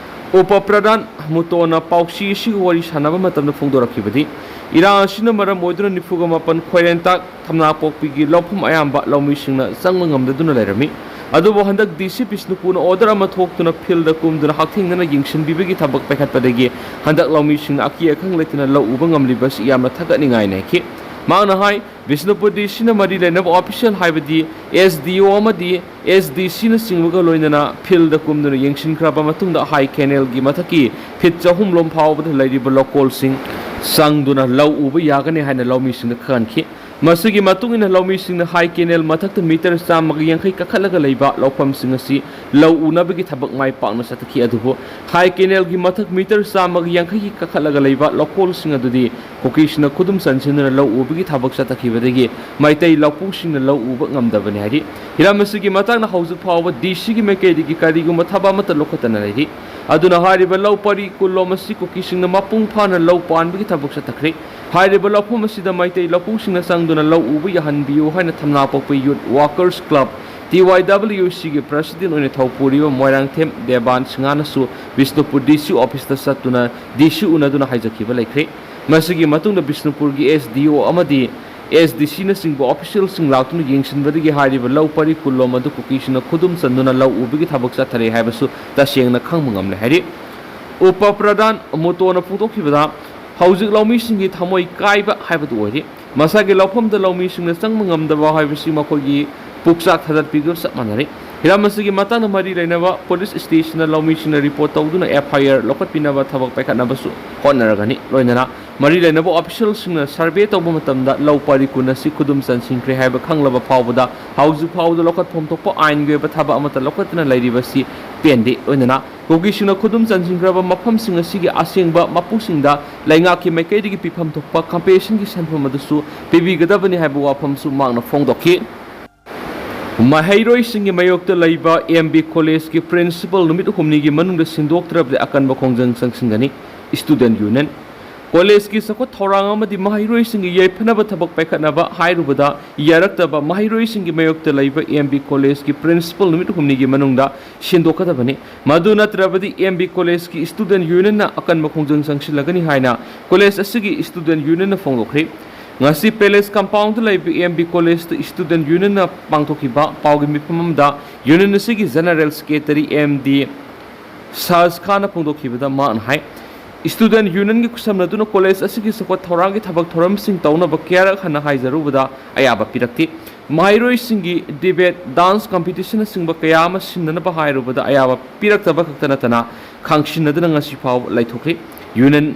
ꯎꯄ ꯄ꯭ꯔꯙꯥꯟ ꯃꯨꯇꯣꯟꯅ ꯄꯥꯎꯆꯦ ꯑꯁꯤꯒ ꯋꯥꯔꯤ ꯁꯥꯟꯅꯕ ꯃꯇꯝꯗ ꯐꯣꯡꯗꯣꯔꯛꯈꯤꯕꯗꯤ, ꯏꯔꯥꯡ ꯑꯁꯤꯅ ꯃꯔꯝ ꯑꯣꯏꯗꯨꯅ ꯅꯤꯐꯨꯒ ꯃꯥꯄꯟ ꯈꯣꯏꯔꯦꯟꯇꯥꯛ ꯊꯝꯅꯥꯄꯣꯛꯄꯤꯒꯤ ꯂꯧꯐꯝ ꯑꯌꯥꯝꯕ ꯂꯧꯃꯤꯁꯤꯡꯅ ꯆꯪꯕ ꯉꯝꯗꯗꯨꯅ ꯂꯩꯔꯝꯃꯤ꯫ ꯑꯗꯨꯕꯨ ꯍꯟꯗꯛ ꯗꯤ ꯁꯤ ꯕꯤꯁꯅꯨꯄꯨꯔꯅ ꯑꯣꯔꯗꯔ ꯑꯃ ꯊꯣꯛꯇꯨꯅ ꯐꯤꯜꯗ ꯀꯨꯝꯗꯨꯅ ꯍꯛꯊꯦꯡꯅꯅ ꯌꯦꯡꯁꯤꯟꯕꯤꯕꯒꯤ ꯊꯕꯛ ꯄꯥꯏꯈꯠꯄꯗꯒꯤ ꯍꯟꯗꯛ ꯂꯧꯃꯤꯁꯤꯡꯅ ꯑꯀꯤ ꯑꯈꯪ ꯂꯩꯇꯅ ꯂꯧ ꯎꯕ ꯉꯝꯂꯤꯕ ꯑꯁꯤ ꯌꯥꯝꯅ ꯊꯥꯒꯠꯅꯤꯡꯉꯥꯏꯅꯤ ꯍꯥꯏꯈꯤ꯫ ꯃꯍꯥꯛꯅ ꯍꯥꯏ, ꯕꯤꯁꯅꯨꯄꯨꯔ ꯗꯤ ꯁꯤꯅ ꯃꯔꯤ ꯂꯩꯅꯕ ꯑꯣꯐꯤꯁꯤꯌꯦꯜ ꯍꯥꯏꯕꯗꯤ ꯑꯦꯁ ꯗꯤ ꯑꯣ ꯑꯃꯗꯤ ꯑꯦꯁ ꯗꯤ ꯁꯤꯅꯆꯤꯡꯕꯒ ꯂꯣꯏꯅꯅ ꯐꯤꯜꯗ ꯀꯨꯝꯗꯨꯅ ꯌꯦꯡꯁꯤꯟꯈ꯭ꯔꯕ ꯃꯇꯨꯡꯗ ꯍꯥꯏ ꯀꯦꯅꯦꯜꯒꯤ ꯃꯊꯛꯀꯤ ꯐꯤꯠ ꯆꯍꯨꯝ ꯂꯣꯝ ꯐꯥꯎꯕꯗ ꯂꯩꯔꯤꯕ ꯂꯧꯀꯣꯜꯁꯤꯡ ꯆꯪꯗꯨꯅ ꯂꯧ ꯎꯕ ꯌꯥꯒꯅꯤ ꯍꯥꯏꯅ ꯂꯧꯃꯤꯁꯤꯡꯗ ꯈꯪꯍꯟꯈꯤ꯫ ꯃꯁꯤꯒꯤ ꯃꯇꯨꯡ ꯏꯟꯅ ꯂꯧꯃꯤꯁꯤꯡꯅ ꯍꯥꯏ ꯀꯦꯅꯦꯜ ꯃꯊꯛꯇ ꯃꯤꯇꯔ ꯆꯥꯝꯃꯒ ꯌꯥꯡꯈꯩ ꯀꯥꯈꯠꯂꯒ ꯂꯩꯕ ꯂꯧꯐꯝꯁꯤꯡ ꯑꯁꯤ ꯂꯧ ꯎꯅꯕꯒꯤ ꯊꯕꯛ ꯃꯥꯏ ꯄꯥꯛꯅ ꯆꯠꯊꯈꯤ꯫ ꯑꯗꯨꯕꯨ ꯍꯥꯏ ꯀꯦꯅꯦꯜꯒꯤ ꯃꯊꯛ ꯃꯤꯇꯔ ꯆꯥꯝꯃꯒ ꯌꯥꯡꯈꯩꯒꯤ ꯀꯥꯈꯠꯂꯒ ꯂꯩꯕ ꯂꯧꯀꯣꯜꯁꯤꯡ ꯑꯗꯨꯗꯤ ꯀꯨꯀꯤꯁꯤꯡꯅ ꯈꯨꯗꯨꯝ ꯆꯟꯁꯤꯟꯗꯨꯅ ꯂꯧ ꯎꯕꯒꯤ ꯊꯕꯛ ꯆꯠꯊꯈꯤꯕꯗꯒꯤ ꯃꯩꯇꯩ ꯂꯧꯄꯨꯁꯤꯡꯅ ꯂꯧ ꯎꯕ ꯉꯝꯗꯕꯅꯤ ꯍꯥꯏꯔꯤ꯫ ꯍꯤꯔꯝ ꯑꯁꯤꯒꯤ ꯃꯇꯥꯡꯗ ꯍꯧꯖꯤꯛ ꯐꯥꯎꯕ ꯗꯤ ꯁꯤꯒꯤ ꯃꯥꯏꯀꯩꯗꯒꯤ ꯀꯔꯤꯒꯨꯝꯕ ꯊꯕꯛ ꯑꯃꯠꯇ ꯂꯧꯈꯠꯇꯅ ꯂꯩꯔꯤ꯫ ꯑꯗꯨꯅ ꯍꯥꯏꯔꯤꯕ ꯂꯧ ꯄꯔꯤ ꯀꯨꯟꯂꯣꯝ ꯑꯁꯤ ꯀꯨꯀꯤꯁꯤꯡꯅ ꯃꯄꯨꯡ ꯐꯥꯅ ꯂꯧ ꯄꯥꯟꯕꯒꯤ ꯊꯕꯛ ꯆꯠꯊꯈ꯭ꯔꯦ꯫ ꯍꯥꯏꯔꯤꯕ ꯂꯧꯐꯝ ꯑꯁꯤꯗ ꯃꯩꯇꯩ ꯂꯧꯄꯨꯁꯤꯡꯅ ꯆꯪꯗꯨꯅ ꯂꯧ ꯎꯕ ꯌꯥꯍꯟꯕꯤꯌꯨ ꯍꯥꯏꯅ ꯊꯝꯅꯥꯄꯣꯛꯄ ꯌꯨꯠ ꯋꯥꯀꯔꯁ ꯀ꯭ꯂꯕ, ꯇꯤ ꯋꯥꯏ ꯗꯕ꯭ꯂꯤꯌꯨ ꯁꯤꯒꯤ ꯄ꯭ꯔꯁꯤꯗꯦꯟ ꯑꯣꯏꯅ ꯊꯧꯄꯨꯔꯤꯕ ꯃꯣꯏꯔꯥꯡꯊꯦꯝ ꯗꯦꯕꯥꯟ ꯁꯤꯡꯍꯥꯅꯁꯨ ꯕꯤꯁꯅꯨꯄꯨꯔ ꯗꯤ ꯁꯤ ꯑꯣꯐꯤꯁꯇ ꯆꯠꯇꯨꯅ ꯗꯤ ꯁꯤ ꯎꯅꯗꯨꯅ ꯍꯥꯏꯖꯈꯤꯕ ꯂꯩꯈ꯭ꯔꯦ꯫ ꯃꯁꯤꯒꯤ ꯃꯇꯨꯡꯗ ꯕꯤꯁꯅꯨꯄꯨꯔꯒꯤ ꯑꯦꯁ ꯗꯤ ꯑꯣ ꯑꯃꯗꯤ ꯑꯦꯁ ꯗꯤ ꯁꯤꯅꯆꯤꯡꯕ ꯑꯣꯐꯤꯁꯤꯌꯦꯜꯁꯤꯡ ꯂꯥꯛꯇꯨꯅ ꯌꯦꯡꯁꯤꯟꯕꯗꯒꯤ ꯍꯥꯏꯔꯤꯕ ꯂꯧ ꯄꯔꯤ ꯀꯨꯟꯂꯣꯝ ꯑꯗꯨ ꯀꯨꯀꯤꯁꯤꯡꯅ ꯈꯨꯗꯨꯝ ꯆꯟꯗꯨꯅ ꯂꯧ ꯎꯕꯒꯤ ꯊꯕꯛ ꯆꯠꯊꯔꯦ ꯍꯥꯏꯕꯁꯨ ꯇꯁꯦꯡꯅ ꯈꯪꯕ ꯉꯝꯂꯦ ꯍꯥꯏꯔꯤ꯫ ꯎꯄ ꯄ꯭ꯔꯙꯥꯟ ꯃꯨꯇꯣꯅ ꯐꯣꯡꯗꯣꯛꯈꯤꯕꯗ, ꯍꯧꯖꯤꯛ ꯂꯧꯃꯤꯁꯤꯡꯒꯤ ꯊꯃꯣꯏ ꯀꯥꯏꯕ ꯍꯥꯏꯕꯗꯨ ꯑꯣꯏꯔꯤ꯫ ꯃꯁꯥꯒꯤ ꯂꯧꯐꯝꯗ ꯂꯧꯃꯤꯁꯤꯡꯅ ꯆꯪꯕ ꯉꯝꯗꯕ ꯍꯥꯏꯕꯁꯤ ꯃꯈꯣꯏꯒꯤ ꯄꯨꯛꯆꯥꯛ ꯊꯥꯗꯠꯄꯤꯕꯒ ꯆꯞ ꯃꯥꯟꯅꯔꯤ꯫ ꯍꯤꯔꯝ ꯑꯁꯤꯒꯤ ꯃꯇꯥꯡꯗ ꯃꯔꯤ ꯂꯩꯅꯕ ꯄꯨꯂꯤꯁ ꯁ꯭ꯇꯦꯁꯟꯗ ꯂꯧꯃꯤꯁꯤꯡꯅ ꯔꯤꯄꯣꯔꯠ ꯇꯧꯗꯨꯅ ꯑꯦꯐ ꯑꯥꯏ ꯑꯥꯔ ꯂꯧꯈꯠꯄꯤꯅꯕ ꯊꯕꯛ ꯄꯥꯏꯈꯠꯅꯕꯁꯨ ꯍꯣꯠꯅꯔꯒꯅꯤ꯫ ꯂꯣꯏꯅꯅ ꯃꯔꯤ ꯂꯩꯅꯕ ꯑꯣꯐꯤꯁꯤꯌꯦꯜꯁꯤꯡꯅ ꯁꯔꯚꯦ ꯇꯧꯕ ꯃꯇꯝꯗ ꯂꯧ ꯄꯔꯤ ꯀꯨꯟ ꯑꯁꯤ ꯈꯨꯗꯨꯝ ꯆꯟꯁꯤꯟꯈ꯭ꯔꯦ ꯍꯥꯏꯕ ꯈꯪꯂꯕ ꯐꯥꯎꯕꯗ ꯍꯧꯖꯤꯛ ꯐꯥꯎꯕꯗ ꯂꯧꯈꯠꯐꯝ ꯊꯣꯛꯄ ꯑꯥꯏꯟꯒꯤ ꯑꯣꯏꯕ ꯊꯕꯛ ꯑꯃꯠꯇ ꯂꯧꯈꯠꯇꯅ ꯂꯩꯔꯤꯕꯁꯤ ꯄꯦꯟꯗꯦ꯫ ꯂꯣꯏꯅꯅ ꯀꯨꯀꯤꯁꯤꯡꯅ ꯈꯨꯗꯨꯝ ꯆꯟꯁꯤꯟꯈ꯭ꯔꯕ ꯃꯐꯝꯁꯤꯡ ꯑꯁꯤꯒꯤ ꯑꯁꯦꯡꯕ ꯃꯄꯨꯁꯤꯡꯗ ꯂꯩꯉꯥꯛꯀꯤ ꯃꯥꯏꯀꯩꯗꯒꯤ ꯄꯤꯐꯝ ꯊꯣꯛꯄ ꯀꯝꯄꯦꯟꯁꯦꯁꯟꯒꯤ ꯁꯦꯟꯐꯝ ꯑꯗꯨꯁꯨ ꯄꯤꯕꯤꯒꯗꯕꯅꯤ ꯍꯥꯏꯕ ꯋꯥꯐꯝꯁꯨ ꯃꯍꯥꯛꯅ ꯐꯣꯡꯗꯣꯛꯈꯤ꯫ ꯃꯍꯩꯔꯣꯏꯁꯤꯡꯒꯤ ꯃꯥꯌꯣꯛꯇ ꯂꯩꯕ ꯑꯦꯝ ꯕꯤ ꯀꯣꯂꯦꯖꯀꯤ ꯄ꯭ꯔꯤꯟꯁꯤꯄꯜ ꯅꯨꯃꯤꯠ ꯍꯨꯝꯅꯤꯒꯤ ꯃꯅꯨꯡꯗ ꯁꯤꯟꯗꯣꯛꯇ꯭ꯔꯕꯗꯤ ꯑꯀꯟꯕ ꯈꯣꯡꯖꯪ ꯆꯪꯁꯤꯟꯒꯅꯤ꯫ Student union. ꯀꯣꯂꯦꯖꯀꯤ ꯆꯥꯎꯈꯠ ꯊꯧꯔꯥꯡ ꯑꯃꯗꯤ ꯃꯍꯩꯔꯣꯏꯁꯤꯡꯒꯤ ꯌꯥꯏꯐꯅꯕ ꯊꯕꯛ ꯄꯥꯏꯈꯠꯅꯕ ꯍꯥꯏꯔꯨꯕꯗ ꯌꯥꯔꯛꯇꯕ ꯃꯍꯩꯔꯣꯏꯁꯤꯡꯒꯤ ꯃꯥꯌꯣꯛꯇ ꯂꯩꯕ ꯑꯦꯝ ꯕꯤ ꯀꯣꯂꯦꯖꯀꯤ ꯄ꯭ꯔꯤꯟꯁꯤꯄꯜ ꯅꯨꯃꯤꯠ ꯍꯨꯝꯅꯤꯒꯤ ꯃꯅꯨꯡꯗ ꯁꯤꯟꯗꯣꯛꯀꯗꯕꯅꯤ꯫ ꯃꯗꯨ ꯅꯠꯇ꯭ꯔꯕꯗꯤ ꯑꯦꯝ ꯕꯤ ꯀꯣꯂꯦꯖꯀꯤ ꯁ꯭ꯇꯨꯗꯦꯟꯠ ꯌꯨꯅꯤꯌꯟꯅ ꯑꯀꯟꯕ ꯈꯣꯡꯖꯪ ꯆꯪꯁꯤꯜꯂꯒꯅꯤ ꯍꯥꯏꯅ ꯀꯣꯂꯦꯖ ꯑꯁꯤꯒꯤ ꯁ꯭ꯇꯨꯗꯦꯟꯠ ꯌꯨꯅꯤꯌꯟꯅ ꯐꯣꯡꯗꯣꯛꯈ꯭ꯔꯦ꯫ ꯉꯁꯤ ꯄꯦꯂꯦꯁ ꯀꯝꯄꯥꯎꯟꯗ ꯂꯩꯕ ꯑꯦꯝ ꯕꯤ ꯀꯣꯂꯦꯖꯇ ꯁ꯭ꯇꯨꯗꯦꯟꯠ ꯌꯨꯅꯤꯌꯟꯅ ꯄꯥꯡꯊꯣꯛꯈꯤꯕ ꯄꯥꯎꯒꯤ ꯃꯤꯐꯝ ꯑꯃꯗ ꯌꯨꯅꯤꯌꯟ ꯑꯁꯤꯒꯤ ꯖꯦꯅꯔꯦꯜ ꯁꯦꯀ꯭ꯔꯦꯇꯔꯤ ꯑꯦꯝ ꯗꯤ ꯁꯥꯖ ꯈꯥꯟꯅ ꯐꯣꯡꯗꯣꯛꯈꯤꯕꯗ ꯃꯍꯥꯛꯅ ꯍꯥꯏ, ꯁ꯭ꯇꯨꯗꯦꯟꯠ ꯌꯨꯅꯤꯌꯟꯒꯤ ꯈꯨꯠꯁꯝꯅꯗꯨꯅ ꯀꯣꯂꯦꯖ ꯑꯁꯤꯒꯤ ꯆꯥꯎꯈꯠ ꯊꯧꯔꯥꯡꯒꯤ ꯊꯕꯛ ꯊꯧꯔꯝꯁꯤꯡ ꯇꯧꯅꯕ ꯀꯌꯥꯔꯛ ꯍꯟꯅ ꯍꯥꯏꯖꯔꯨꯕꯗ ꯑꯌꯥꯕ ꯄꯤꯔꯛꯇꯦ꯫ ꯃꯍꯩꯔꯣꯏꯁꯤꯡꯒꯤ ꯗꯤꯕꯦꯠ, ꯗꯥꯟꯁ ꯀꯝꯄꯤꯇꯤꯁꯟꯅꯆꯤꯡꯕ ꯀꯌꯥ ꯑꯃ ꯁꯤꯟꯅꯅꯕ ꯍꯥꯏꯔꯨꯕꯗ ꯑꯌꯥꯕ ꯄꯤꯔꯛꯇꯕ ꯈꯛꯇ ꯅꯠꯇꯅ ꯈꯥꯡꯁꯤꯟꯅꯗꯨꯅ ꯉꯁꯤ ꯐꯥꯎꯕ ꯂꯩꯊꯣꯛꯂꯤ꯫ ꯌꯨꯅꯤꯌꯟ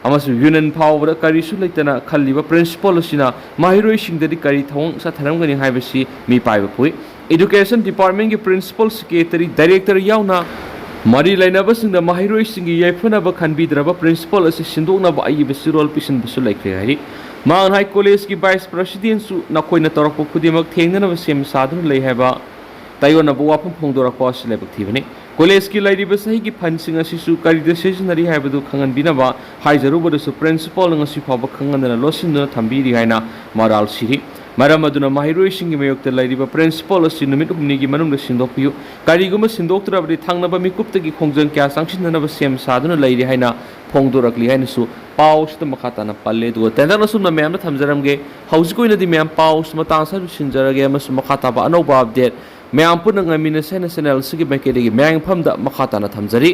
ꯑꯃꯁꯨꯡ ꯌꯨꯅꯤꯌꯟ ꯐꯥꯎꯕꯗ ꯀꯔꯤꯁꯨ ꯂꯩꯇꯅ ꯈꯜꯂꯤꯕ ꯄ꯭ꯔꯤꯟꯁꯤꯄꯥꯜ ꯑꯁꯤꯅ ꯃꯍꯩꯔꯣꯏꯁꯤꯡꯗꯗꯤ ꯀꯔꯤ ꯊꯧꯑꯣꯡ ꯆꯠꯊꯔꯝꯒꯅꯤ ꯍꯥꯏꯕꯁꯤ ꯃꯤꯄꯥꯏꯕ ꯐꯣꯡꯏ꯫ ꯏꯗꯨꯀꯦꯁꯟ ꯗꯤꯄꯥꯔꯠꯃꯦꯟꯒꯤ ꯄ꯭ꯔꯤꯟꯁꯤꯄꯥꯜ, ꯁꯦꯀ꯭ꯔꯦꯇꯔꯤ, ꯗꯥꯏꯔꯦꯛꯇꯔ ꯌꯥꯎꯅ ꯃꯔꯤ ꯂꯩꯅꯕꯁꯤꯡꯗ ꯃꯍꯩꯔꯣꯏꯁꯤꯡꯒꯤ ꯌꯥꯏꯐꯅꯕ ꯈꯟꯕꯤꯗ꯭ꯔꯕ ꯄ꯭ꯔꯤꯟꯁꯤꯄꯥꯜ ꯑꯁꯤ ꯁꯤꯟꯗꯣꯛꯅꯕ ꯑꯏꯕ ꯆꯦꯔꯣꯜ ꯄꯤꯁꯤꯟꯕꯁꯨ ꯂꯩꯈ꯭ꯔꯦ ꯍꯥꯏꯔꯤ꯫ ꯃꯍꯥꯛꯅ ꯍꯥꯏ, ꯀꯣꯂꯦꯖꯀꯤ ꯚꯥꯏꯁ ꯄ꯭ꯔꯦꯁꯤꯗꯦꯟꯁꯨ ꯅꯈꯣꯏꯅ ꯇꯧꯔꯛꯄ ꯈꯨꯗꯤꯡꯃꯛ ꯊꯦꯡꯅꯅꯕ ꯁꯦꯝ ꯁꯥꯗꯨꯅ ꯂꯩ ꯍꯥꯏꯕ ꯇꯥꯏꯑꯣꯟꯅꯕ ꯋꯥꯐꯝ ꯐꯣꯡꯗꯣꯔꯛꯄ ꯑꯁꯤ ꯂꯥꯏꯕꯛ ꯊꯤꯕꯅꯤ꯫ ꯀꯣꯂꯦꯖꯀꯤ ꯂꯩꯔꯤꯕ ꯆꯍꯤꯒꯤ ꯐꯟꯁꯤꯡ ꯑꯁꯤꯁꯨ ꯀꯔꯤꯗ ꯁꯤꯖꯤꯟꯅꯔꯤ ꯍꯥꯏꯕꯗꯨ ꯈꯪꯍꯟꯕꯤꯅꯕ ꯍꯥꯏꯖꯔꯨꯕꯗꯁꯨ ꯄ꯭ꯔꯤꯟꯁꯤꯄꯥꯜꯅ ꯉꯁꯤ ꯐꯥꯎꯕ ꯈꯪꯍꯟꯗꯅ ꯂꯣꯠꯁꯤꯟꯗꯨꯅ ꯊꯝꯕꯤꯔꯤ ꯍꯥꯏꯅ ꯃꯔꯥꯜ ꯁꯤꯔꯤ꯫ ꯃꯔꯝ ꯑꯗꯨꯅ ꯃꯍꯩꯔꯣꯏꯁꯤꯡꯒꯤ ꯃꯥꯌꯣꯛꯇ ꯂꯩꯔꯤꯕ ꯄ꯭ꯔꯤꯟꯁꯤꯄꯥꯜ ꯑꯁꯤ ꯅꯨꯃꯤꯠ ꯍꯨꯝꯅꯤꯒꯤ ꯃꯅꯨꯡꯗ ꯁꯤꯟꯗꯣꯛꯄꯤꯌꯨ꯫ ꯀꯔꯤꯒꯨꯝꯕ ꯁꯤꯟꯗꯣꯛꯇ꯭ꯔꯕꯗꯤ ꯊꯪꯅꯕ ꯃꯤꯀꯨꯞꯇꯒꯤ ꯈꯣꯡꯖꯪ ꯀꯌꯥ ꯆꯪꯁꯤꯟꯅꯅꯕ ꯁꯦꯝ ꯁꯥꯗꯨꯅ ꯂꯩꯔꯤ ꯍꯥꯏꯅ ꯐꯣꯡꯗꯣꯔꯛꯂꯤ ꯍꯥꯏꯅꯁꯨ ꯄꯥꯎ ꯑꯁꯤꯗ ꯃꯈꯥ ꯇꯥꯅ ꯄꯜꯂꯦ꯫ ꯑꯗꯨꯒ ꯇꯦꯟꯇꯛꯅ ꯑꯁꯨꯝꯅ ꯃꯌꯥꯝꯗ ꯊꯝꯖꯔꯝꯒꯦ꯫ ꯍꯧꯖꯤꯛꯀꯤ ꯑꯣꯏꯅꯗꯤ ꯃꯌꯥꯝ ꯄꯥꯎ ꯑꯁꯤ ꯃꯇꯥꯡ ꯑꯁꯤꯗ ꯂꯣꯏꯁꯤꯟꯖꯔꯒꯦ ꯑꯃꯁꯨꯡ ꯃꯈꯥ ꯇꯥꯕ ꯑꯅꯧꯕ ꯑꯞꯗꯦꯠ ꯃꯌꯥꯝ ꯄꯨꯟꯅ ꯉꯥꯏꯃꯤꯟꯅꯁꯦ ꯍꯥꯏꯅ ꯆꯦꯅꯦꯜ ꯑꯁꯤꯒꯤ ꯃꯥꯏꯀꯩꯗꯒꯤ ꯃꯌꯥꯡꯐꯝꯗ ꯃꯈꯥ ꯇꯥꯅ ꯊꯝꯖꯔꯤ꯫